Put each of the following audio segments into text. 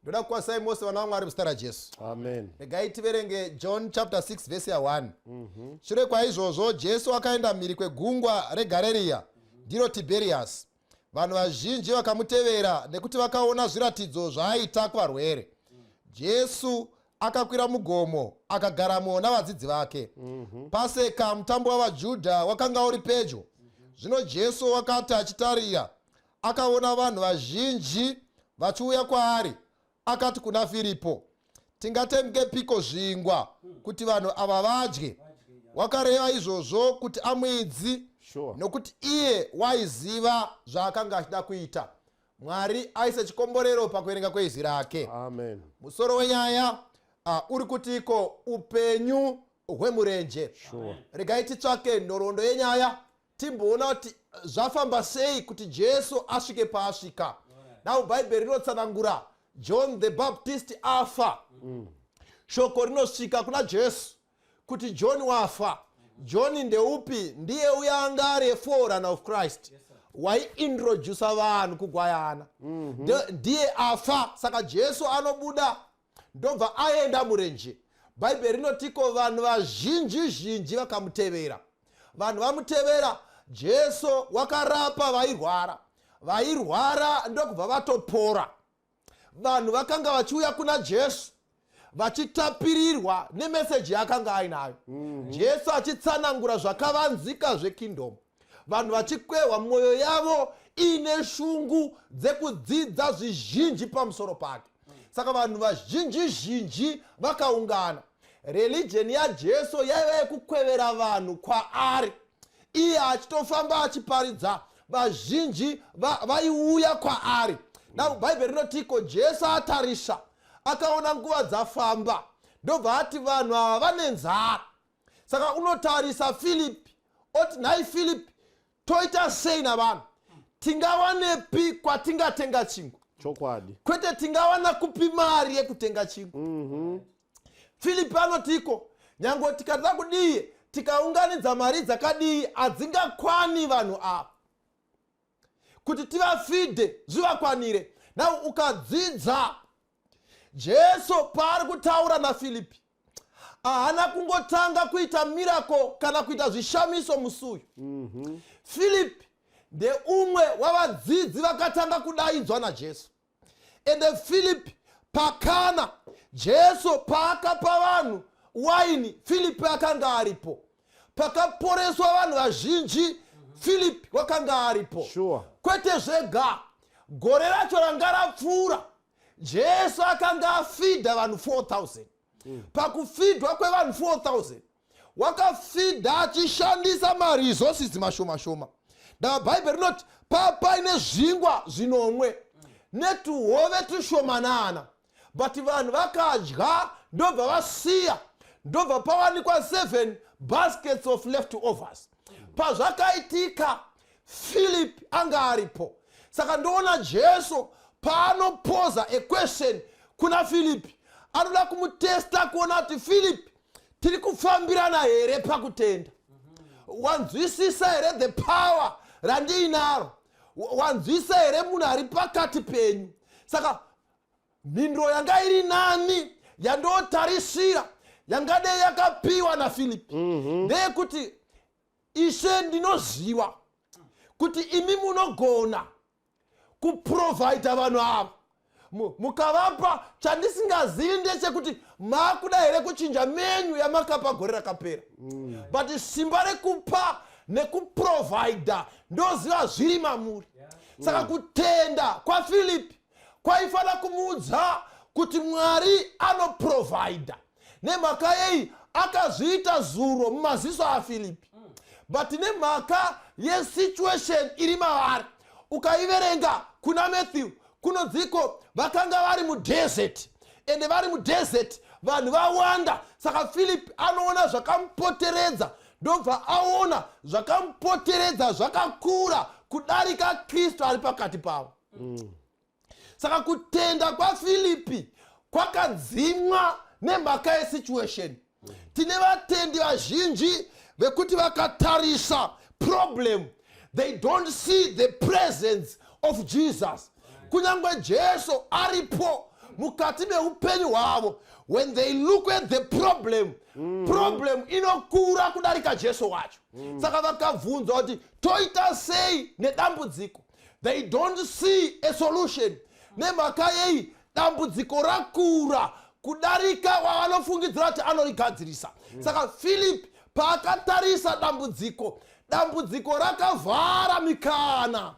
Ndoda kukwazisai mose vana vaMwari muzita raJesu. Amen. Regai tiverenge John chapter 6 vhesi ya1. Shure kwaizvozvo Jesu akaenda mhiri kwegungwa reGareriya, ndiro Tiberiasi. Vanhu vazhinji vakamutevera nekuti vakaona zviratidzo zvaaita kuvarwere. Jesu akakwira mugomo akagaramo navadzidzi vake. Paseka, mutambo wavaJudha, wakanga uri pedyo. Zvino Jesu wakati achitarira, akaona vanhu vazhinji vachiuya kwaari, akati kuna Firipo, "Tingatengepiko zvingwa kuti vanhu ava vadye?" Wakareva izvozvo kuti amuidzi, nokuti iye waiziva zvaakanga achida kuita. Mwari aise chikomborero pakuverenga kweizwi rake. Amen. Musoro wenyaya uri kutiko upenyu hwemurenje. Regai titsvake nhoroondo yenyaya, timboona kuti zvafamba sei kuti Jesu asvike paasvika. Now Bhaibheri rinotsanangura John the Baptist afa. Shoko rinosvika kuna Jesu kuti John wafa. John ndeupi? Ndiye uya anga ari forerunner of Christ, waiintrodusa vanhu kugwayana. Ndiye afa. Saka Jesu anobuda, ndobva aenda murenje. Bhaibheri rinotiko vanhu vazhinji zhinji vakamutevera. Vanhu vamutevera, Jesu wakarapa vairwara. Vairwara ndokubva vatopora. Vanhu vakanga vachiuya kuna Jesu vachitapirirwa nemeseji yaakanga ainayo. Jesu achitsanangura zvakavanzika zvekingdom, vanhu vachikwehwa mwoyo yavo iine shungu dzekudzidza zvizhinji pamusoro pake. Saka vanhu vazhinji zhinji vakaungana. Religion yaJesu yaiva yekukwevera vanhu kwaari. Iye achitofamba achiparidza, vazhinji vaiuya kwaari. Now Bhaibheri rinotiko Jesu atarisa, akaona nguva dzafamba, ndobva ati vanhu ava vane nzara. Saka unotarisa Filipi, oti, "Nhai Filipi, toita sei navanhu? Tingawanepi kwatingatenga chingwa?" Kwete, "Tingawana kupi mari yekutenga chingwa?" Filipi anotiko, "Nyange tikada kudii, tikaunganidza mari dzakadii, hadzingakwani vanhu ava kuti tivafidhe zvivakwanire." Now ukadzidza, Jesu paari kutaura naFilipi, haana kungotanga kuita miracle kana kuita zvishamiso musi uyu. Filipi ndeumwe wavadzidzi vakatanga kudaidzwa naJesu. Ende Filipi pakana Jesu paakapa vanhu waini, Filipi akanga aripo. Pakaporeswa vanhu vazhinji, Filipi wakanga aripo. Kwete zvega, gore racho ranga rapfuura, Jesu akanga afidha vanhu 4000. Pakufidhwa kwevanhu 4000, wakafidha achishandisa maresources mashoma shoma. Ndava Bhaibheri rinoti papaine zvingwa zvinomwe netuhove tushomanana, but vanhu vakadya ndobva vasiya, ndobva pawanikwa 7 baskets of leftovers. Pazvakaitika, Philip anga aripo. Saka ndoona Jesu paanopoza a question kuna Filipi, anoda kumutesta kuona kuti, "Philip, tiri kufambirana here pakutenda? Wanzwisisa here the power randiinaro? Wanzwisa here munhu ari pakati penyu?" Saka mhinduro yanga iri nani yandotarisira, yangadei yakapiwa naFilipi, ndeyekuti, "Ishe, ndinoziva kuti imi munogona kuprovhaidha vanhu ava mukavapa. Chandisingazivi ndechekuti maakuda here kuchinja menu yamakapa gore rakapera, but simba rekupa nekuprovhaidha ndoziva zviri mamuri." Saka kutenda kwaFilipi kwaifanira kumuudza kuti Mwari anoprovhaidha. Nemhaka yei? Akazviita zuro mumaziso aFilipi, but nemhaka yesituation iri mavari, ukaiverenga kuna Matthew, kunonziko vakanga vari mudesert. Ende vari mudesert, vanhu vawanda. Saka Philip anoona zvakamupoteredza, ndobva aona zvakamupoteredza zvakakura kudarika Kristu ari pakati pavo. Saka kutenda kwaFilipi kwakadzimwa nemhaka yesituation. Tine vatendi vazhinji vekuti vakatarisa problem, they don't see the presence of Jesus. Kunyange Jesu aripo. Mukati meupenyu hwavo, when they look at the problem, problem inokura kudarika Jesu wacho. Saka vakabvunzwa kuti toita sei nedambudziko, they don't see a solution. Nemhaka yei? Dambudziko rakura kudarika wavanofungidzira kuti anorigadzirisa. Saka Philip paakatarisa dambudziko, dambudziko rakavhara mikana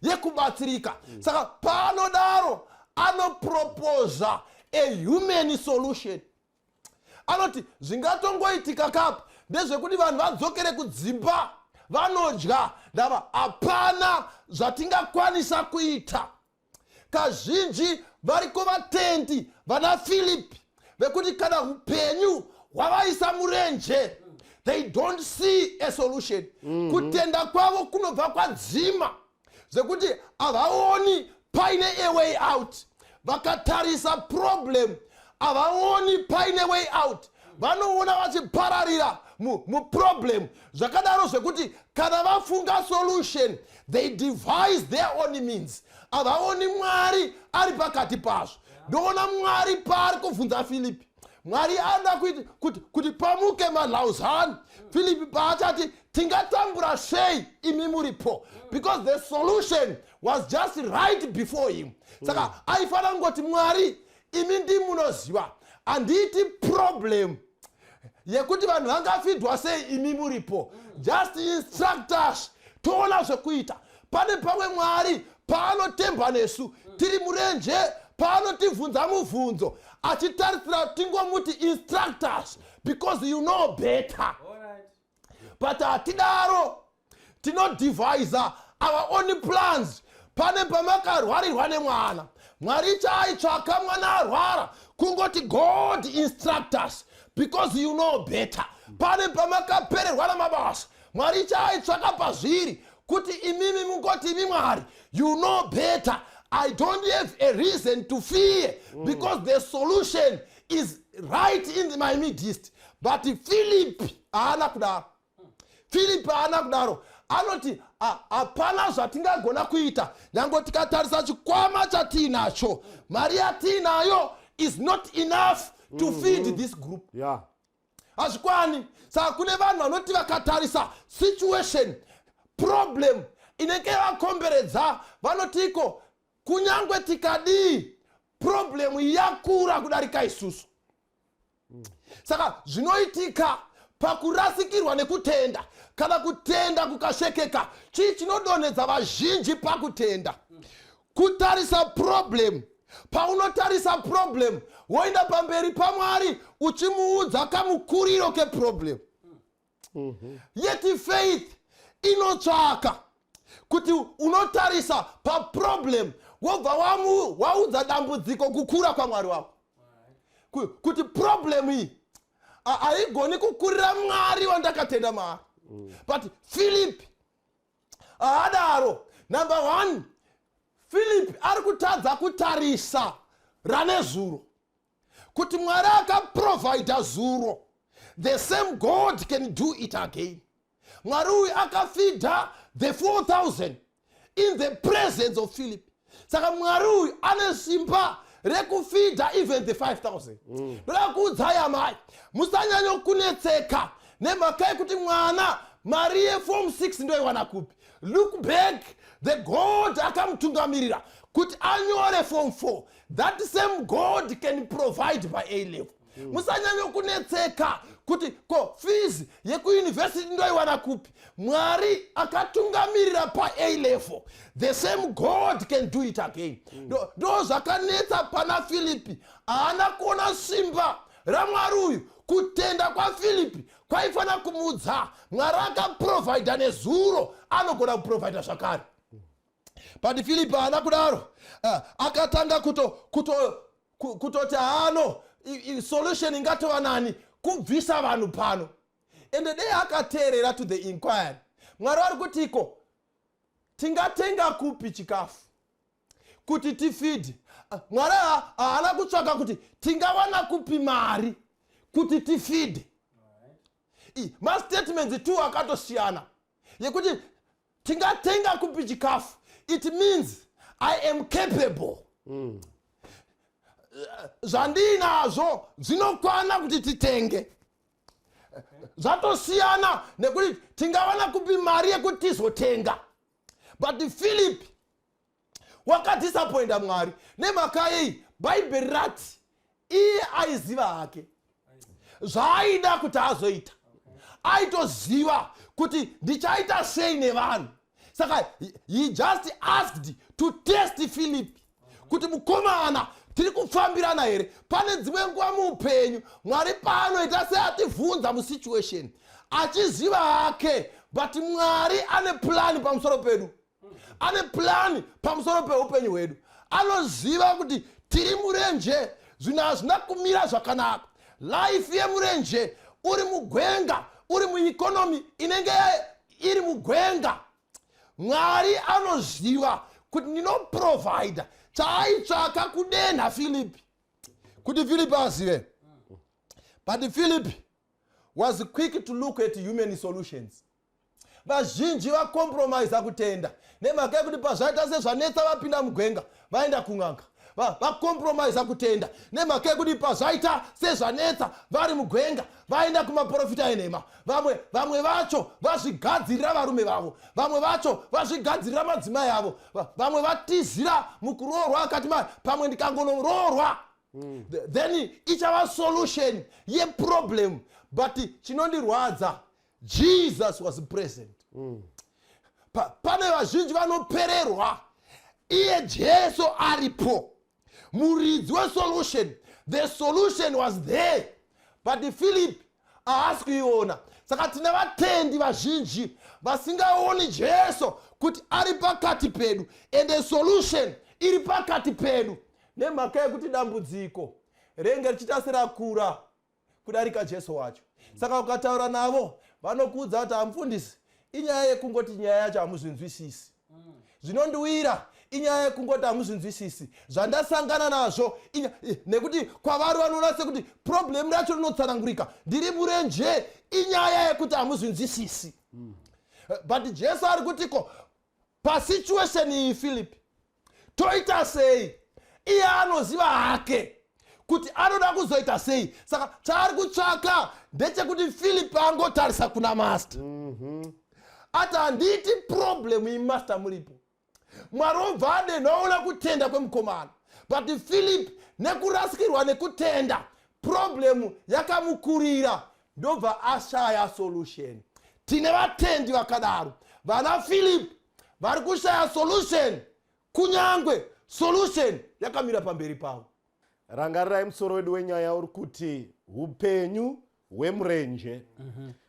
yekubatsirika. Saka paanodaro, anoproposa a human solution. Anoti zvingatongoitika kapa ndezvekuti vanhu vadzokere kudzimba vanodya, ndava hapana zvatingakwanisa kuita. Kazhinji variko vatendi vana Filipi vekuti kana upenyu hwavaisa murenje, they don't see a solution. Kutenda kwavo kunobva kwadzima zvekuti havaoni paine a way out. Vakatarisa problem, havaoni paine way out. Vanoona vachipararira muproblem zvakadaro zvekuti kana vafunga solution, they devise their own means. Havaoni Mwari ari pakati pazvo. Ndoona Mwari paari kubvunza Filipi. Mwari anoda kuti pamuke malausani. Filipi paachati, "Tingatambura sei imi muripo?" Because the solution was just right before him. Saka aifanira kungoti, "Mwari, imi ndimunoziva. Handiiti problem yekuti vanhu vangafidwa sei imi muripo. Just instruct us, toona zvekuita." Pane pamwe Mwari paanotemba nesu tiri murenje, paanotibvunza mubvunzo achitarisira tingomuti, "Instruct us because you know better." But hatidaro, tinodevisa our own plans. Pane pamakarwarirwa nemwana, Mwari chaaitsvaka mwana arwara kungoti, "God, instruct us because you know better." Pane pamakapererwa namabasa, Mwari chaaitsvaka pazviri kuti imimi mungoti, "Imi Mwari, you know better. I don't have a reason to fear because the solution is right in my midst." But Philip haana kudaro. Philip haana kudaro. Anoti, "Hapana zvatingagona kuita. Nyange tikatarisa chikwama chatiinacho, mari yatiinayo is not enough to feed this group." Hazvikwani. Saka kune vanhu vanoti vakatarisa situation, problem inenge yakomberedza, vanotiko kunyange tikadii, problem yakura kudarika isusu. Saka zvinoitika pakurasikirwa nekutenda, kana kutenda kukashekeka, chii chinodonhedza vazhinji pakutenda? Kutarisa problem. Paunotarisa problem, woenda pamberi paMwari uchimuudza kamukuriro keproblem. Yet faith inotsvaka kuti unotarisa paproblem, wobva waudza dambudziko kukura kwaMwari wako, kuti problem iyi haigoni kukurira Mwari wandakatenda maari. But Philip haadaro. Number one, Philip ari kutadza kutarisa ranezuro kuti Mwari akaprovhaidha zuro, the same God can do it again. Mwari uyu akafidha the 4000 in the presence of Philip. Saka Mwari uyu ane simba rekufidha even the 5000. Ndoda kuudzai amai, musanyanyokunetseka nemhaka yekuti mwana mari yeform 6 ndoiwana kupi. Look back, the God akamutungamirira kuti anyore form 4, that same God can provide by A level. Musanyanyokunetseka kuti ko fees yekuyunivhesiti ndoiwana kupi. Mwari akatungamirira pa-A level, the same God can do it again. Ndo zvakanetsa pana Filipi. Haana kuona simba raMwari uyu. Kutenda kwaFilipi kwaifanira kumudza, Mwari akaprovhaidha nezuro, anogona kuprovhaidha zvakare. But Filipi haana kudaro. Akatanga kutoti haano solution ingatova nani kubvisa vanhu pano. Ende dei akateerera to the inquiry, Mwari vari kutiko tingatenga kupi chikafu kuti tifidhe? Mwari haana kutsvaka kuti tingawana kupi mari kuti tifidhe. Mastatements two akatosiyana. Yekuti tingatenga kupi chikafu, it means I am capable. Zvandiinazvo zvinokwana kuti titenge. Zvatosiyana nekuti tingawana kupi mari yekuti tizotenga. But Philip wakadisappointa Mwari. Nemhaka yei? Bhaibheri rati iye aiziva hake zvaaida kuti azoita. Aitoziva kuti ndichaita sei nevanhu. Saka he just asked to test Philip kuti, mukomana, tiri kufambirana here? Pane dzimwe nguva muupenyu Mwari paanoita seativhunza musituation achiziva hake, but Mwari ane plani pamusoro pedu, ane plani pamusoro peupenyu hwedu. Anoziva kuti tiri murenje, zvinhu hazvina kumira zvakanaka. Life yemurenje, uri mugwenga, uri mueconomy inenge iri mugwenga, Mwari anoziva kuti ndinoprovhaidha. Chaaitsvaka kudenha Filipi kuti Filipi azive. But Philip was quick to look at human solutions. Vazhinji vacompromisa kutenda nemhaka yekuti pazvaita sezvanetsa, vapinda mugwenga, vaenda kun'anga. Vacompromisa kutenda nemhaka yekuti pazvaita sezvanetsa, vari mugwenga, vaenda kumaprofita enhema. Vamwe vacho vazvigadzirira varume vavo, vamwe vacho vazvigadzirira madzimai avo, vamwe vatizira mukuroorwa, akati ma pamwe ndikangonoroorwa, then ichava solution yeproblem. But chinondirwadza, Jesus was present. Pane vazhinji vanopererwa iye Jesu aripo, muridzi wesolution. The solution was there, but Philip haasi kuiona. Saka tine vatendi vazhinji vasingaoni Jesu kuti ari pakati pedu and the solution iri pakati pedu, nemhaka yekuti dambudziko renge richiita serakura kudarika Jesu wacho. Saka ukataura navo, vanokuudza kuti, "Hamufundisi, inyaya yekungoti nyaya yacho hamuzvinzwisisi. Zvinondiwira inyaya yekungoti hamuzvinzwisisi zvandasangana nazvo." Nekuti kwavari vanoona sekuti problem racho rinotsanangurika. Ndiri murenje, inyaya yekuti hamuzvinzwisisi. But Jesu ari kutiko pasituation iyi, Philip, toita sei? Iye anoziva hake kuti anoda kuzoita sei. Saka chaari kutsvaka ndechekuti Philip angotarisa kuna Master, ati, "Handiti problem iyi, Master muripo." Mwari obva adenhaona kutenda kwemukomana. But Philip, nekurasikirwa nekutenda, problem yakamukurira, ndobva ashaya solution. Tine vatendi vakadaro, vana Philip, vari kushaya solution kunyangwe solution yakamira pamberi pavo. Rangarirai, musoro wedu wenyaya uri kuti upenyu hwemurenje.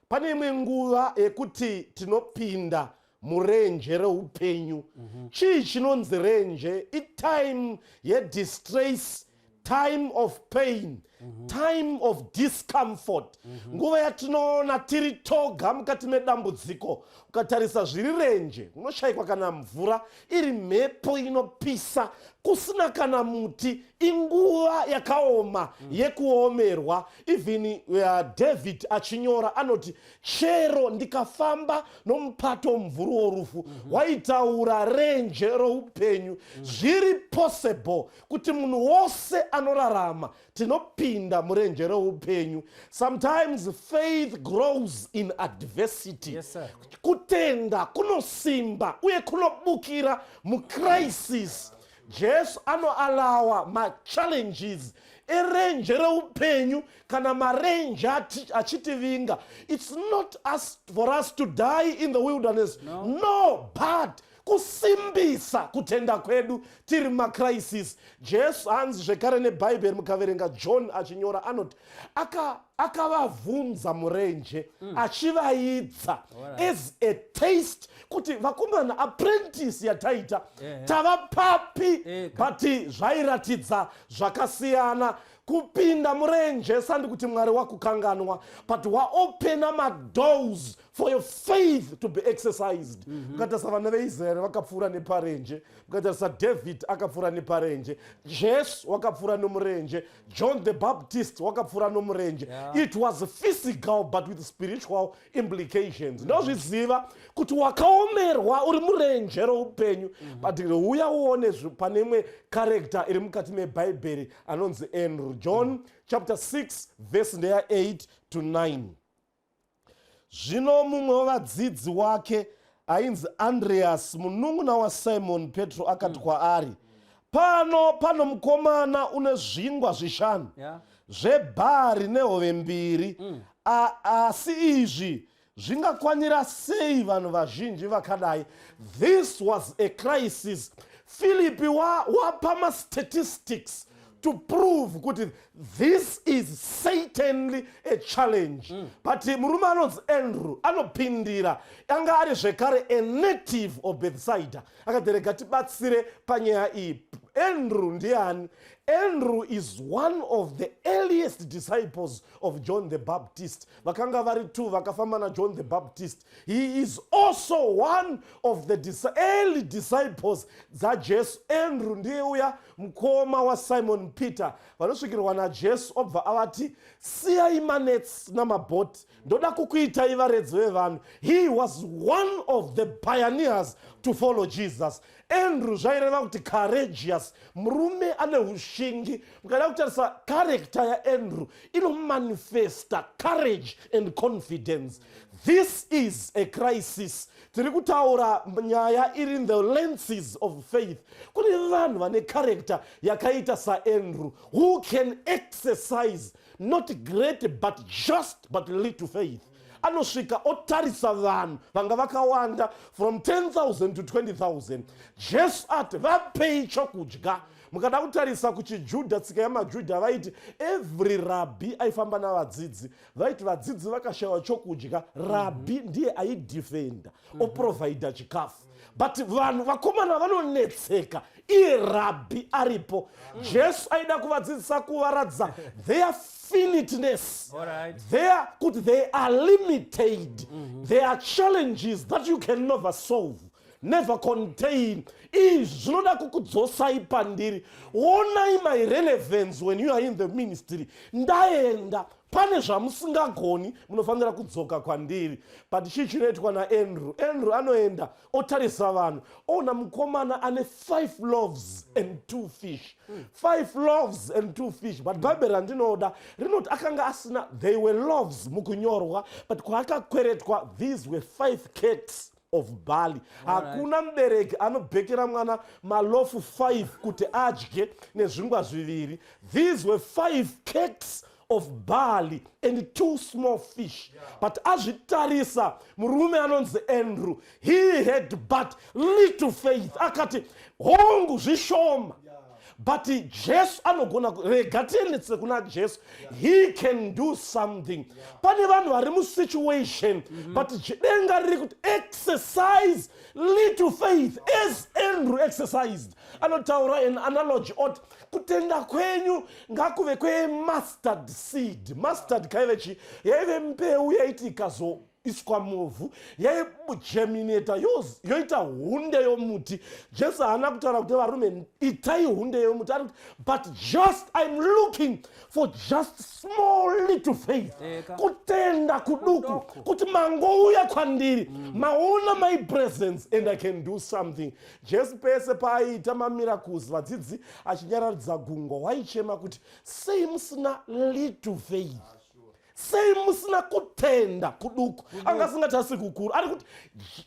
Pane imwe nguva yekuti tinopinda murenje reupenyu. Chii chinonzi renje? Itime yedistress, time of pain, time of discomfort, nguva yatinoona tiri toga mukati medambudziko. Ukatarisa zviri renje, kunoshayikwa kana mvura, iri mhepo inopisa, kusina kana muti. Inguva yakaoma yekuomerwa. Even David achinyora anoti, "Chero ndikafamba nomupato mumvuri worufu." Waitaura renje roupenyu. Zviri possible kuti munhu wose anorarama tinopinda murenje reupenyu. Sometimes faith grows in adversity. Yes, sir. Kutenda kunosimba uye kunobukira mucrisis. Jesu anoallowa machallenges erenje reupenyu kana marenje achitivinga. It's not us, for us to die in the wilderness. No. No, but kusimbisa kutenda kwedu tiri mumacrisis. Jesu hanzi zvekare nebhaibheri, mukaverenga John achinyora, anoti akavavhunza murenje achivaidza as a test kuti, vakomana, apprentice yataita, tava papi? But zvairatidza zvakasiyana. Kupinda murenje sandi kuti Mwari wakukanganwa, but waopena madoors for your faith to be exercised. Mukatarisa vana veIsraeri vakapfuura neparenje, mukatarisa David akapfuura neparenje, Jesu wakapfuura nomurenje, John the Baptist wakapfuura nomurenje. It was physical but with spiritual implications. Ndozviziva kuti wakaomerwa, uri murenje roupenyu, but uya uone pane imwe character iri mukati mebhaibheri anonzi Andrew. John chapter 6 verse ndeya 8 to 9. Zvino mumwe wevadzidzi wake ainzi Andreas, munun'una waSimoni Petro, akati kwaari, "Pano pano mukomana une zvingwa zvishanu zvebhari nehove mbiri. Asi izvi zvingakwanira sei vanhu vazhinji vakadai?" This was a crisis. Philipi wapa mastatistics to prove kuti this is certainly a challenge. But murume anonzi Andrew anopindira, anga ari zvekare a native of Bethsaida. Akati, "Rega tibatsire panyaya iyi." Andrew ndiani? Andrew is one of the earliest disciples of John the Baptist. Vakanga vari two vakafamba naJohn the Baptist. He is also one of the early disciples dzaJesu. Andrew ndiye uya mukoma waSimon Peter vanosvikirwa naJesu, obva avati, "Siyai manets namabhoti, ndoda kukuitai varedzi vevanhu." He was one of the pioneers to follow Jesus. Andrew zvaireva kuti courageous, murume ane ushingi. Mukada kutarisa character yaAndrew, inomanifesta courage and confidence. This is a crisis. Tiri kutaura nyaya iri in the lenses of faith. Kune vanhu vane character yakaita saAndrew, who can exercise not great but just but little faith. Anosvika otarisa vanhu vanga vakawanda from 10,000 to 20,000. Jesu ati, "Vapei chokudya." Mukada kutarisa kuchiJudha, tsika yamaJudha, vaiti every rabhi aifamba navadzidzi. Vaiti vadzidzi vakashayiwa chokudya, rabhi ndiye aidefenda, oprovhaidha chikafu. But vanhu vakomana vanonetseka, iye rabhi aripo. Jesu aida kuvadzidzisa, kuvaratidza their finiteness, their kuti they are limited. There are challenges that you can never solve, never contain. Izvi zvinoda kukudzosai pandiri. Onai my relevance when you are in the ministry. Ndaenda, pane zvamusingagoni, munofanira kudzoka kwandiri. But chii chinoitwa naAndrew? Andrew anoenda, otarisa vanhu, oona mukomana ane five loaves and two fish. Five loaves and two fish. But Bhaibheri randinoda rinoti akanga asina, they were loaves mukunyorwa, but kwaakakweretwa, these were five cakes of barley. Hakuna mubereki anobhekera mwana malofu 5 kuti adye nezvingwa zviviri. These were five cakes of barley and two small fish. But azvitarisa, murume anonzi Andrew, he had but little faith. Akati, "Hongu, zvishoma, but Jesu anogona. Rega tiendese kuna Jesu. He can do something." Pane vanhu vari musituation, but denga riri kuti exercise little faith as Andrew exercised. Anotaura an analogy oti kutenda kwenyu ngakuve kwemustard seed. Mustard kaive chi? Yaive mbeu yaiti ikazoiswa muvhu yaigerminata, yoita hunde yomuti. Jesu haana kutaura kuti, "Varume, itai hunde yomuti." Ari kuti, "But just I'm looking for just small little faith." Eka. Kutenda kuduku. Kuduku. Kuti mangouya kwandiri, maona my presence and I can do something. Jesu pese paaiita mamiracles, vadzidzi achinyararidza gungwa, waichema kuti, "Sei musina little faith? Sei musina kutenda kuduku?" Anga asingatasi kukuru, ari kuti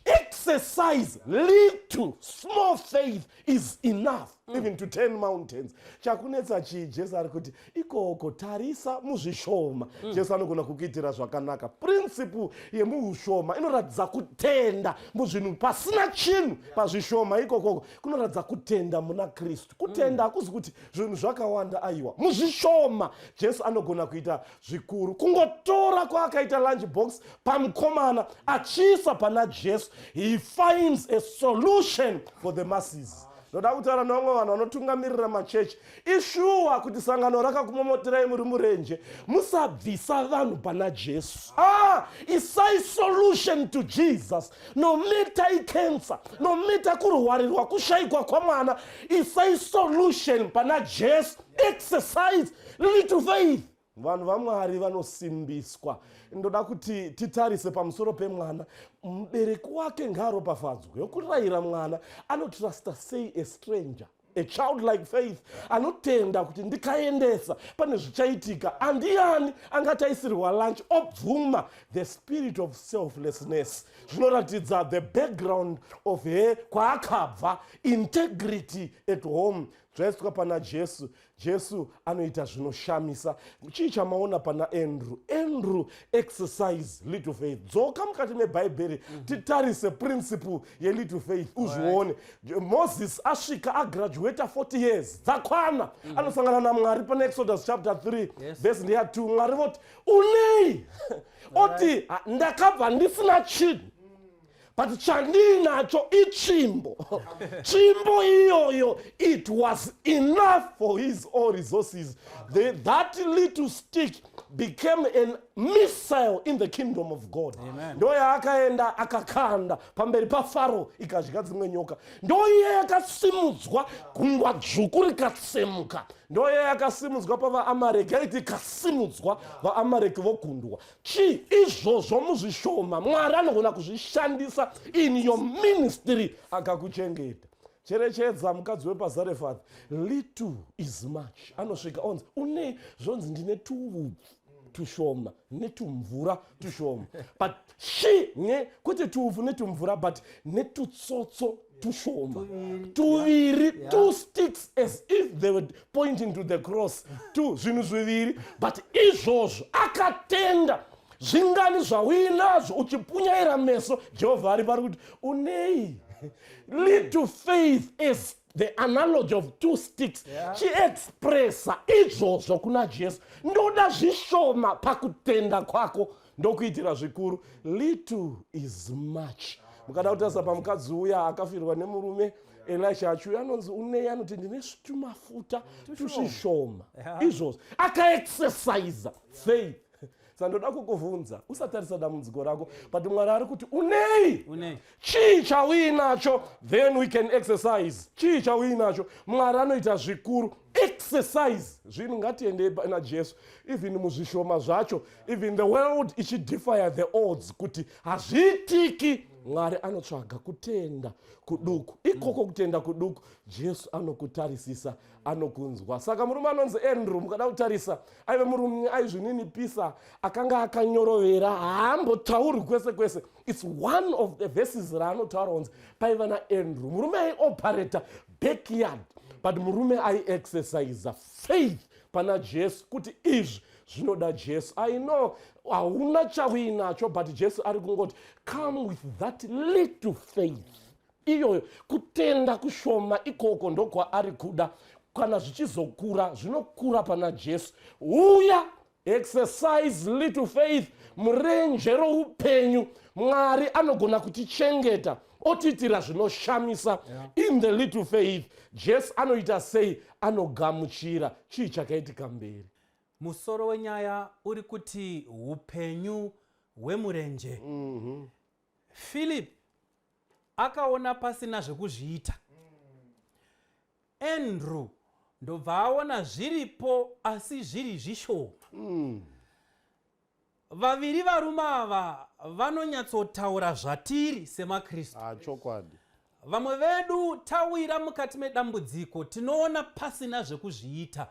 exercise little, small faith is enough even to turn mountains. Chakunetsa chii? Jesu ari kuti ikoko tarisa muzvishoma, Jesu anogona kukuitira zvakanaka. Principle yemuushoma inoratidza kutenda muzvinhu pasina chinhu. Pazvishoma ikokoko kunoratidza kutenda muna Kristu. Kutenda hakuzi kuti zvinhu zvakawanda, aiwa. Muzvishoma Jesu anogona kuita zvikuru. Kungotora kwaakaita lunch box pamukomana achiisa pana Jesu, he finds a solution for the masses. Ndoda kutaura nevamwe vanhu vanotungamirira machechi. Ishuwa kuti sangano rakakumomoterai muri murenje, musabvisa vanhu pana Jesu. Ah, isai solution to Jesus. No matter icancer, no matter kurwarirwa, kushayikwa kwamwana, isai solution pana Jesu. Exercise little faith. Vanhu vaMwari vanosimbiswa. Ndoda kuti titarise pamusoro pemwana. Mubereki wake ngaaropafadzwe yokurayira mwana. Anotrusta sei a stranger, a childlike faith, anotenda kuti ndikaendesa pane zvichaitika. Andiani angataisirwa lunch obvuma? The spirit of selflessness zvinoratidza the background of her, kwaakabva, integrity at home. Zvaiswa pana Jesu. Jesu anoita zvinoshamisa. Chii chamaona pana Andrew? Andrew exercise little faith. Dzoka mukati mebhaibheri, titarise principle yelittle faith, uzvione. Moses asvika agraduata 40 years dzakwana, anosangana naMwari pana Exodus chapter 3, verse ndeya 2. Mwari voti, "Unei?" Oti, "Ah, ndakabva ndisina chinhu, but chandiinacho itsvimbo." Tsvimbo iyoyo, it was enough for his all resources. That little stick became a missile in the kingdom of God. Amen. Ndo yaakaenda akakanda pamberi paFaro, ikadya dzimwe nyoka. Ndo iye yakasimudzwa, Gungwa Dzvuku rikatsemuka. Ndo iye yakasimudzwa pavaAmareki, yaiti ikasimudzwa, vaAmareki vogundwa. Chii izvozvo? Muzvishoma Mwari anogona kuzvishandisa in your ministry akakuchengeta. Cherechedza mukadzi wepaZarefath. Little is much. Anosvika onzi, "Une?" Zvonzi, "Ndine tuupfu tushoma netumvura tushoma." But she ne kwete tuupfu netumvura, but netutsotso tushoma tuviri, two sticks, as if they were pointing to the cross, two zvinhu zviviri. But izvozvo akatenda. Zvingani zvauinazvo uchipunyaira meso? Jehovha ari pari kuti, "Unei?" Little faith is the analogy of two sticks. Chiexpressa izvozvo kuna Jesu: "Ndoda zvishoma pakutenda kwako, ndokuitira zvikuru." Little is much. Mukada kutarisa pamukadzi uya akafirwa nemurume, Elisha achiuya, anonzi, "Unei?" Anoti, "Ndine tumafuta tushishoma." Izvozvo akaexercisa faith. Saka ndoda kukuvhunza, usatarisa dambudziko rako, but Mwari ari kuti, "Unei?" Unei? Chii chauinacho? Then we can exercise. Chii chauinacho? Mwari anoita zvikuru. Exercise zvinhu. Ngatiendei naJesu even muzvishoma zvacho. Even the world ichidefy the odds kuti hazviitiki, Mwari anotsvaga kutenda kuduku. Ikoko kutenda kuduku, Jesu anokutarisisa, anokunzwa. Saka murume anonzi Andrew, mukada kutarisa, aive murume aizvininipisa, akanga akanyorovera, haambotauri kwese kwese. It's one of the verses raanotaura kunzi paiva naAndrew, murume aioperata backyard, but murume aiexercisa faith pana Jesu kuti izvi zvinoda Jesu. I know hauna chauinacho, but Jesu ari kungoti, "Come with that little faith." Iyoyo kutenda kushoma ikoko ndokwaari kuda. Kana zvichizokura, zvinokura pana Jesu. Uya, exercise little faith murenje roupenyu. Mwari anogona kutichengeta, otiitira zvinoshamisa in the little faith. Jesu anoita sei? Anogamuchira. Chii chakaitika mberi? Musoro wenyaya uri kuti upenyu hwemurenje. Philip akaona pasina zvekuzviita. Andrew ndobva aona zviripo, asi zviri zvishoma. Vaviri varume ava vanonyatsotaura zvatiri semaKristu. Ah, chokwadi. Vamwe vedu tawira mukati medambudziko, tinoona pasina zvekuzviita,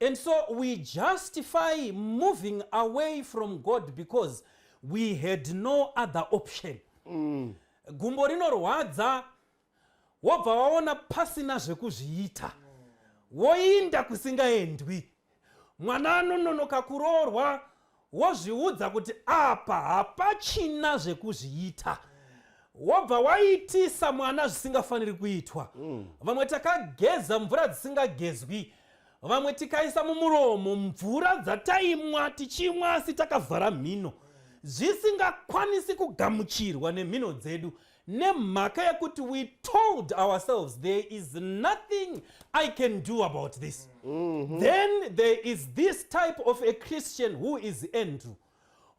and so we justify moving away from God because we had no other option. Gumbo rinorwadza, wobva waona pasina zvekuzviita, woinda kusingaendwi. Mwana anononoka kuroorwa, wozviudza kuti apa hapachina zvekuzviita, wobva waitisa mwana zvisingafaniri kuitwa. Vamwe takageza mvura dzisingagezwi, vamwe tikaisa mumuromo mvura dzataimwa tichimwa asi takavhara mhino, zvisingakwanisi kugamuchirwa nemhino dzedu, nemhaka yekuti we told ourselves, "There is nothing I can do about this." Then there is this type of a Christian who is Andrew,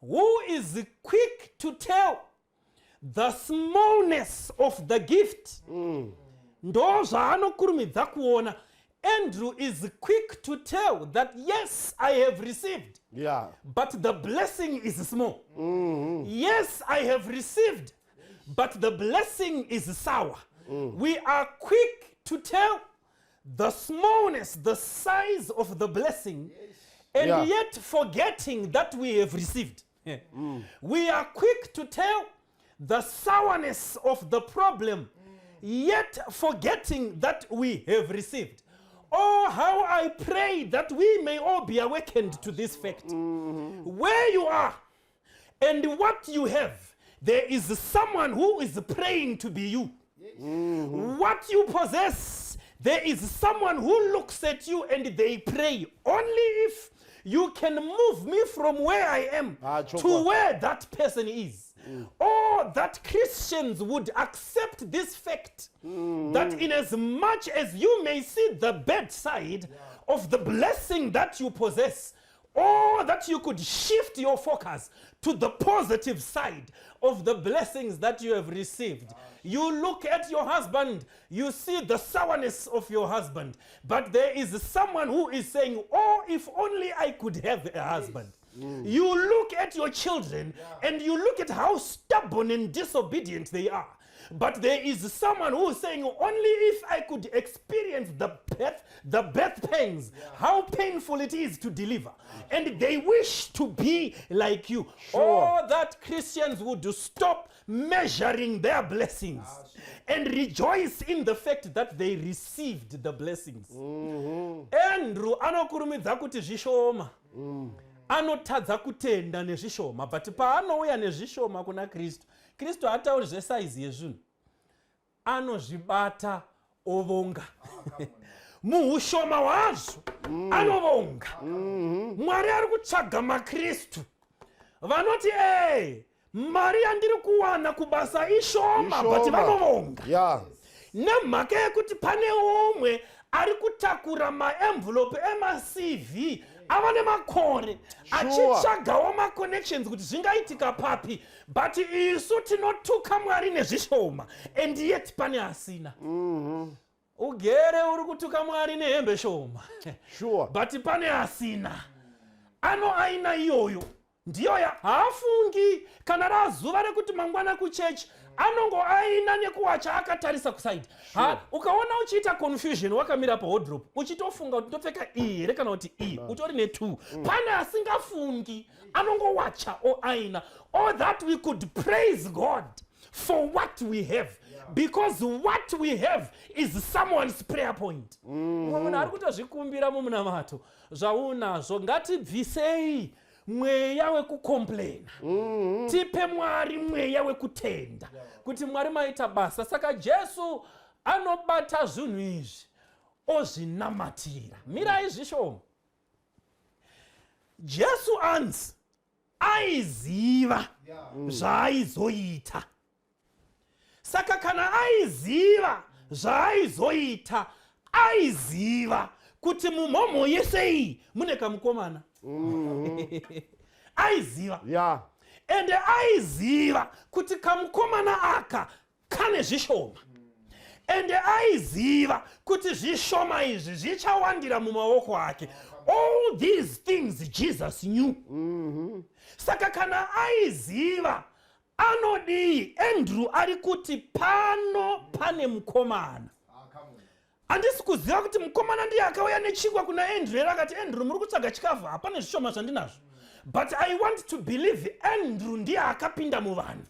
who is quick to tell the smallness of the gift. Ndo zvaanokurumidza kuona. Andrew is quick to tell that, yes, I have received, but the blessing is small. Yes, I have received, but the blessing is sour. We are quick to tell the smallness, the size of the blessing, and yet forgetting that we have received. We are quick to tell the sourness of the problem, yet forgetting that we have received. Oh, how I pray that we may all be awakened to this fact. Where you are and what you have, there is someone who is praying to be you. What you possess, there is someone who looks at you and they pray, only if you can move me from where I am to Chokwa. Where that person is. Or that Christians would accept this fact that in as much as you may see the bad side of the blessing that you possess, or that you could shift your focus to the positive side of the blessings that you have received. You look at your husband, you see the sourness of your husband, but there is someone who is saying, "Oh, if only I could have a husband." You look at your children and you look at how stubborn and disobedient they are. But there is someone who is saying, only if I could experience the birth pains, how painful it is to deliver. And they wish to be like you. Oh, that Christians would stop measuring their blessings and rejoice in the fact that they received the blessings. Andrew anokurumidza kuti zvishoma. Anotadza kutenda nezvishoma, but paanouya nezvishoma kuna Kristu, Kristu haatauri zvesaizi yezvinhu, anozvibata ovonga muhushoma hwazvo, anovonga. Mwari ari kutsvaga maKristu vanoti, "E, mari yandiri kuwana kubasa ishoma," but Ishoma. Vanovonga nemhaka yekuti pane umwe ari kutakura maenvelope emaCV ava nemakore achitsvagawo maconnections kuti zvingaitika papi, but isu tinotuka Mwari nezvishoma and yet pane asina. Ugere uri kutuka Mwari nehembe shoma, but pane asina ano aina iyoyo ndiyo ya haafungi kana razuva rekuti mangwana kuchechi anongo aina nekuwacha akatarisa kusaidi. Ha, ukaona uchiita confusion wakamira pawardrobe uchitofunga kuti ndopfeka iyi here kana kuti iyi, utori ne2. Pane asingafungi, anongowacha o aina. All that we could praise God for what we have, because what we have is someone's prayer point. Mumwe munhu ari kutozvikumbira mumunamato zvaunazvo. Ngatibvisei mweya wekucomplaina, tipe Mwari mweya wekutenda kuti Mwari maita basa. Saka Jesu anobata zvinhu izvi ozvinamatira. Mirai zvishoma. Jesu anzi aiziva zvaaizoita. Saka kana aiziva zvaaizoita, aiziva kuti mumhomho yese iyi mune kamukomana. Aiziva. Ende aiziva kuti kamukomana aka kane zvishoma, ende aiziva kuti zvishoma izvi zvichawandira mumaoko ake. All these things Jesus knew. Saka kana aiziva, anodii? Andrew ari kuti pano pane mukomana. Handisi kuziva kuti mukomana ndiye akauya nechingwa kuna Andrew here, akati, "Andrew, muri kutsvaga chikafu, hapane zvishoma zvandinazvo." But I want to believe Andrew ndiye akapinda muvanhu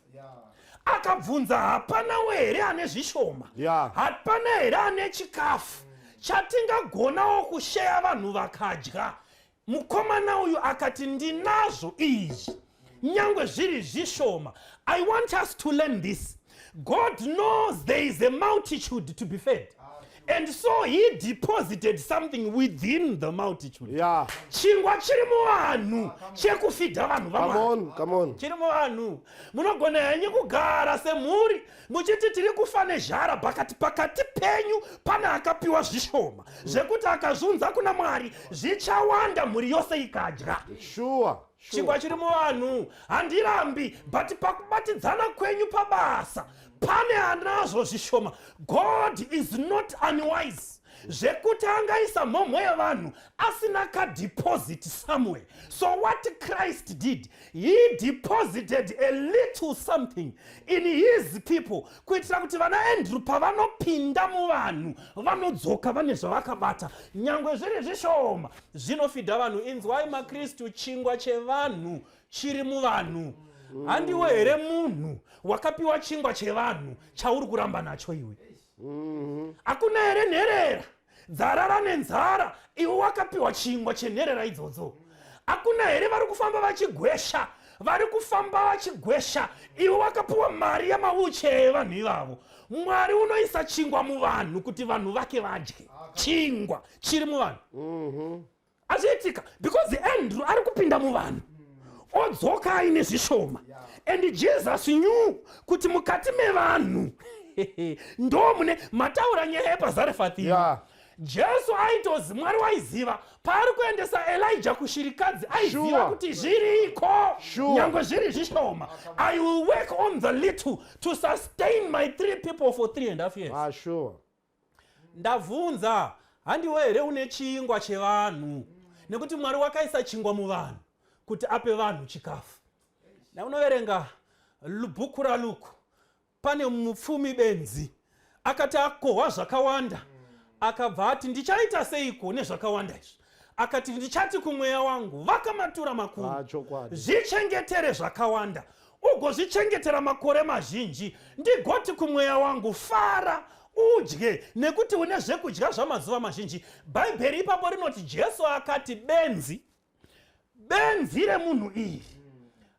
akabvunza, "Hapanawo here ane zvishoma? Hapana here ane chikafu chatingagonawo kusheya vanhu vakadya?" Mukomana uyu akati, "Ndinazvo izvi, nyangwe zviri zvishoma." I want us to learn this. God knows there is a multitude to be fed, and so he deposited something within the multitude. Chingwa chiri muvanhu chekufidha vanhu Come vaMwari. on, come on. Chiri muvanhu. Munogona henyu kugara semhuri muchiti tiri kufa nezhara, pakati pakati penyu pane akapiwa zvishoma zvekuti akazunza kuna Mwari zvichawanda, mhuri yose ikadya. Chingwa chiri muvanhu, handirambi, but pakubatidzana kwenyu pabasa pane anazvo zvishoma. God is not unwise. Zvekuti angaisa mhomho yevanhu asina kadeposit somewhere. So what Christ did, he deposited a little something in his people kuitira kuti vana Andrew pavanopinda muvanhu vanodzoka vane zvavakabata, nyangwe zviri zvishoma zvinofidha vanhu. Inzwai maKristu, chingwa chevanhu chiri muvanhu. Handiwe here munhu wakapiwa chingwa chevanhu chauri kuramba nacho iwe? Hakuna here nherera dzarara nenzara, iwe wakapiwa chingwa chenherera idzodzo? Hakuna here vari kufamba vachigwesha, vari kufamba vachigwesha, iwe wakapiwa mari yamawheelchair evanhu ivavo? Mwari unoisa chingwa muvanhu kuti vanhu vake vadye. Chingwa chiri muvanhu. Azviitika because Andrew ari kupinda muvanhu, odzoka aine zvishoma. And Jesus knew kuti mukati mevanhu ndo mune mataura nyaya yepaZarefathi. Jesu aitozi Mwari waiziva paari kuendesa Elijah kushirikadzi, aiziva kuti zviriko, nyangwe zviri zvishoma. I will work on the little to sustain my three people for 3.5 years. Ndabvunza, handiwe here une chingwa chevanhu? Nekuti Mwari wakaisa chingwa muvanhu kuti ape vanhu chikafu. Naunoverenga bhuku raLuku, pane mupfumi benzi akati akohwa zvakawanda, akabva ati, "Ndichaita seiko nezvakawanda izvi?" Akati, "Ndichati kumweya wangu, vaka matura makuru, zvichengetere zvakawanda, ugozvichengetera makore mazhinji. Ndigoti kumweya wangu, fara, udye, nekuti une zvekudya zvamazuva mazhinji." Bhaibheri ipapo rinoti Jesu akati, "Benzi, benzi remunhu iri,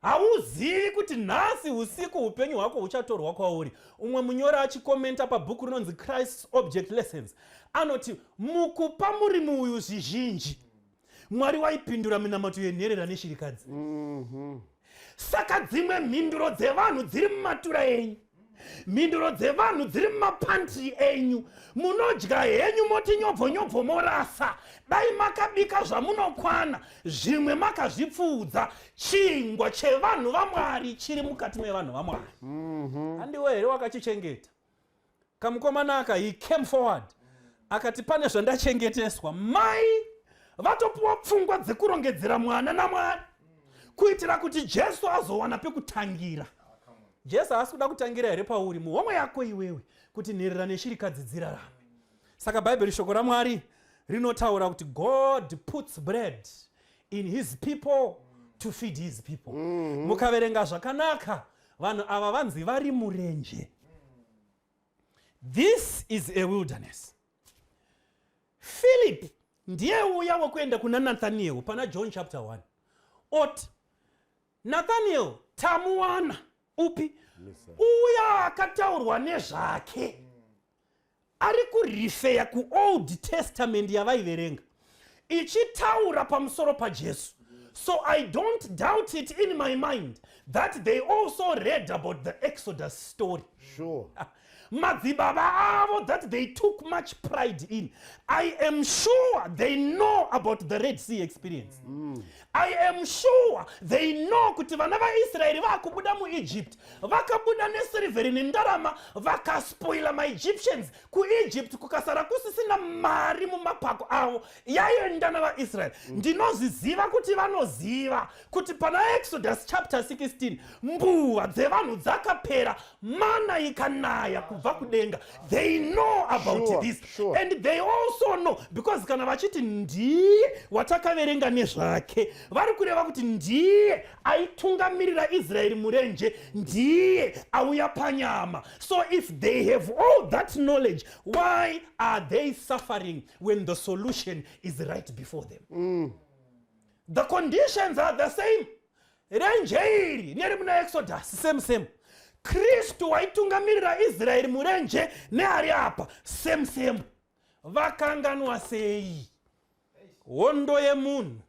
hauzivi kuti nhasi usiku upenyu hwako huchatorwa kwauri." Umwe munyori achikomenta pabhuku rinonzi Christ's Object Lessons anoti mukupa murimi uyu zvizhinji, Mwari waipindura minamato yenherera neshirikadzi. Saka dzimwe mhinduro dzevanhu dziri mumatura enyu, mhinduro dzevanhu dziri mumapantry enyu. Munodya henyu moti nyobvo nyobvo, morasa. Dai makabika zvamunokwana, zvimwe makazvipfuudza. Chingwa chevanhu vaMwari chiri mukati mevanhu vaMwari. Handiwe here wakachichengeta? Kamukomana aka, he came forward akati, "Pane zvandachengeteswa." Mai vatopiwa pfungwa dzekurongedzera mwana naMwari kuitira kuti Jesu azowana pekutangira. Jesu haasi kuda kutangira here pauri, muhomwe yako iwewe, kuti nherera neshirikadzi dzirarame? Saka Bhaibheri, shoko raMwari rinotaura kuti God puts bread in his people to feed his people. Mukaverenga zvakanaka, vanhu ava vanzi vari murenje. This is a wilderness. Philip ndiye uya wekuenda kuna Nathaniel pana John chapter 1, oti, "Nathaniel, tamuwana upi uya akataurwa nezvake?" Ari kurefer kuOld Testament yavaiverenga ichitaura pamusoro paJesu. So I don't doubt it in my mind that they also read about the Exodus story. Madzibaba avo that they took much pride in, I am sure they know about the Red Sea experience. I am sure they know kuti vana vaIsraeri vaakubuda muEgypt, vakabuda nesirivheri nendarama, vakaspoila maEgyptians kuEgypt, kukasara kusisina mari mumapako avo, yaenda navaIsraeri. Ndinozviziva kuti vanoziva kuti pana Exodus chapter 16 mbuva dzevanhu dzakapera, mana ikanaya kubva kudenga. They know about this. And they also know because kana vachiti ndiye watakaverenga nezvake, vari kureva kuti ndiye aitungamirira Israeri murenje, ndiye auya panyama. So if they have all that knowledge, why are they suffering when the solution is right before them? The conditions are the same. Renje iri neri muna Exodus, same same. Kristu waitungamirira Israeri murenje neari apa, same same. Vakanganwa sei? Hondo yemunhu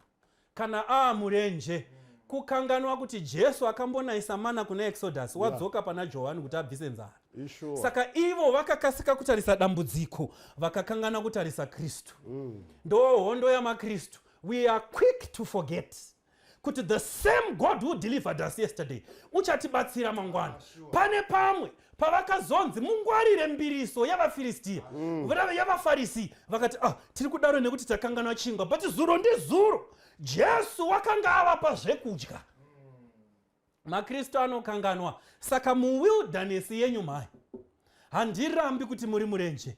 kana aamurenje kukanganwa kuti Jesu akambonayisa mana kuna Exodus, wadzoka pana Johani kuti abvise nzara. Saka ivo vakakasika kutarisa dambudziko, vakakanganwa kutarisa Kristu. Ndo hondo yamaKristu. We are quick to forget. Kuti the same God who delivered us yesterday uchatibatsira mangwana. Pane pamwe pavakazonzi mungwarire mbiriso yavaFiristiya, yavaFarisi, vakati, "Ah, tiri kudaro nekuti takanganwa chingwa." But zuro ndizuro Jesu wakanga avapa zvekudya. MaKristu anokanganwa. Saka muwilderness yenyu, mhai, handirambi kuti muri murenje.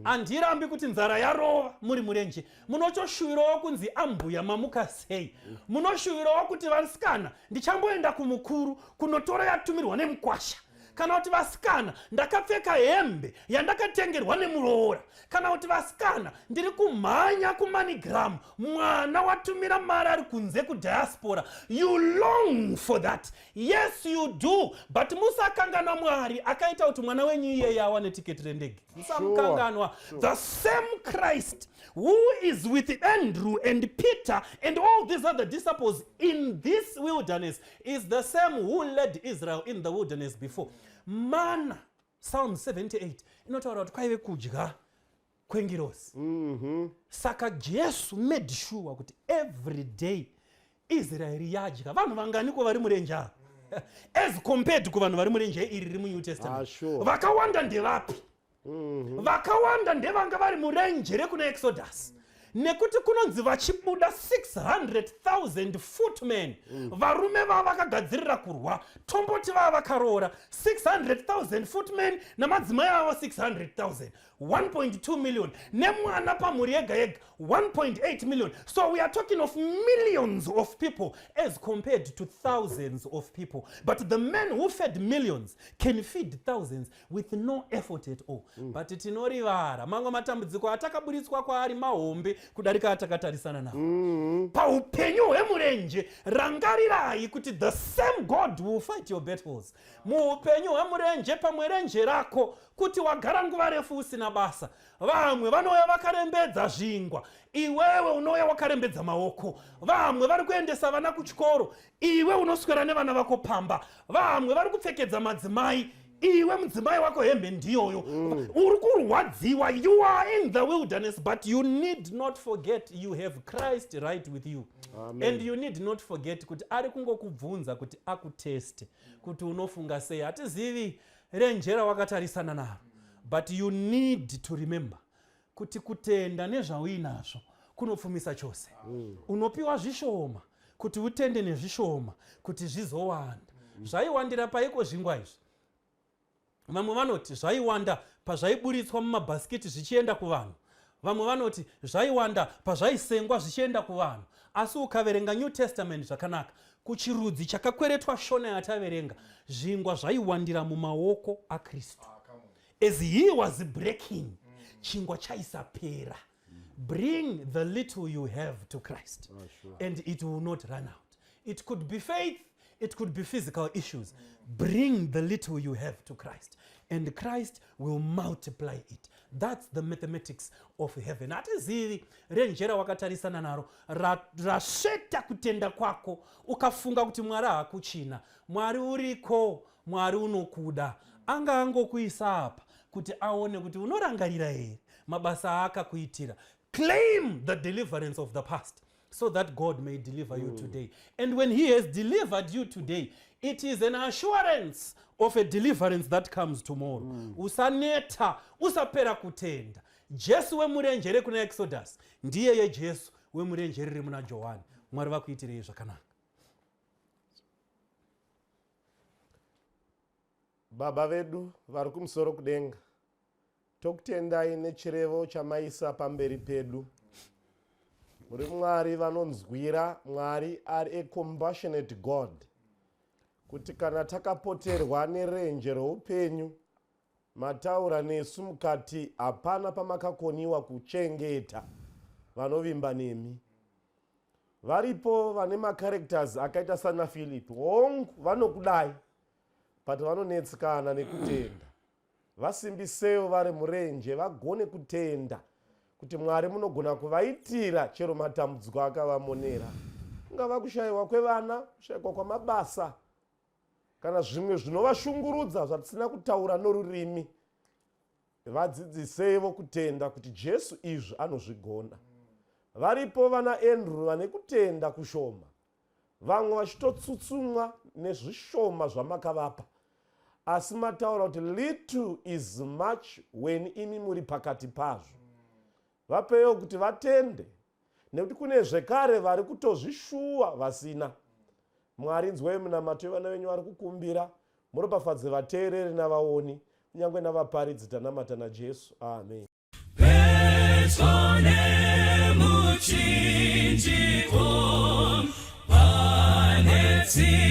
Handirambi kuti nzara yarova muri murenje. Munotoshuvirawo kunzi, "Ambuya, mamuka sei?" Munoshuvirawo kuti, "Vasikana, ndichamboenda kumukuru kunotora yatumirwa nemukwasha," kana kuti, "Vasikana, ndakapfeka hembe yandakatengerwa nemuroora," kana kuti, "Vasikana, ndiri kumhanya kuMoneyGram, mwana watumira mari ari kunze kudiaspora." You long for that. Yes, you do, but musakanganwa Mwari akaita kuti mwana wenyu iyeye awane tiketi rendege. Musamukanganwa. The same Christ who is with Andrew and Peter and all these other disciples in this wilderness is the same who led Israel in the wilderness before. Mana, Psalm 78 inotaura kuti kwaive kudya kwengirosi. Saka Jesu made sure kuti every day Israeri yadya. Vanhu vanganiko vari murenje ava as compared kuvanhu vari murenje iri riri muNew Testament? Vakawanda ndevapi? Vakawanda ndevanga vari murenje rekuna Exodus, nekuti kunonzi vachibuda 600,000 footmen, varume vava vakagadzirira kurwa. Tomboti vava vakaroora, 600,000 footmen namadzimai avo 600,000, 1.2 million, nemwana pamhuri yega yega, 1.8 million. So we are talking of millions of people as compared to thousands of people, but the man who fed millions can feed thousands with no effort at all. But tinorivara mamwe matambudziko atakaburitswa kwaari mahombe kudarika atakatarisana nawo. Paupenyu hwemurenje, rangarirai kuti the same God will fight your battles. Muupenyu hwemurenje, pamwe renje rako kuti wagara nguva refu usina basa. Vamwe vanouya vakarembedza zvingwa, iwewe unouya wakarembedza maoko. Vamwe vari kuendesa vana kuchikoro, iwe unoswera nevana vako pamba. Vamwe vari kupfekedza madzimai, iwe mudzimai wako hembe ndiyoyo. Uri kurwadziwa. You are in the wilderness, but you need not forget you have Christ right with you. Amen. And you need not forget kuti ari kungokubvunza kuti akuteste kuti unofunga sei. Hatizivi renje rawakatarisana naro, but you need to remember kuti kutenda nezvauinazvo kunopfumisa chose. Unopiwa zvishoma kuti utende nezvishoma kuti zvizowanda. Zvaiwandira paiko zvingwa izvi? Vamwe vanoti zvaiwanda pazvaiburitswa mumabhasikiti zvichienda kuvanhu. Vamwe vanoti zvaiwanda pazvaisengwa zvichienda kuvanhu. Asi ukaverenga New Testament zvakanaka, kuchirudzi chakakweretwa Shona yataverenga, zvingwa zvaiwandira mumaoko aKristu. As he was breaking, chingwa chaisapera. Bring the little you have to Christ and it will not run out. It could be faith, it could be physical issues. Bring the little you have to Christ and Christ will multiply it. That's the mathematics of heaven. Hatizivi renje rawakatarisana naro rasveta kutenda kwako, ukafunga kuti Mwari hakuchina. Mwari uriko. Mwari unokuda. Anga angokuisa apa kuti aone kuti unorangarira here mabasa aakakuitira. Claim the deliverance of the past so that God may deliver you today. And when he has delivered you today, it is an assurance of a deliverance that comes tomorrow. Usaneta, usapera kutenda. Jesu wemurenje rekuna Exodus ndiyeye Jesu wemurenje riri muna Johani. Mwari vakuitirei zvakanaka. Baba vedu vari kumusoro kudenga, tokutendai nechirevo chamaisa pamberi pedu. Muri Mwari vanonzwira, Mwari ari a compassionate God, kuti kana takapoterwa nerenje roupenyu, mataura nesu mukati hapana pamakakoniwa kuchengeta vanovimba nemi. Varipo vane macharacters akaita sana Philip. Hongu, vanokudai, but vanonetsekana nekutenda. Vasimbisewo vari murenje, vagone kutenda kuti Mwari munogona kuvaitira chero matambudziko akavamonera, kungava kushayiwa kwevana, kushayikwa kwamabasa, kana zvimwe zvinovashungurudza zvatisina kutaura norurimi. Vadzidzisevo kutenda kuti Jesu izvi anozvigona. Varipo vana Andrew vane kutenda kushoma. Vamwe vachitotsutsumwa nezvishoma zvamakavapa. Asi mataura kuti little is much when imi muri pakati pazvo. Vapewo kuti vatende nekuti kune zvekare vari kutozvishuwa vasina. Mwari inzwai minamato yevana venyu vari kukumbira, muropafadze vateereri navaoni, kunyange navaparidzi tanamata naJesu. Amen. Pedyo nemuchinjiko pane tsitsi.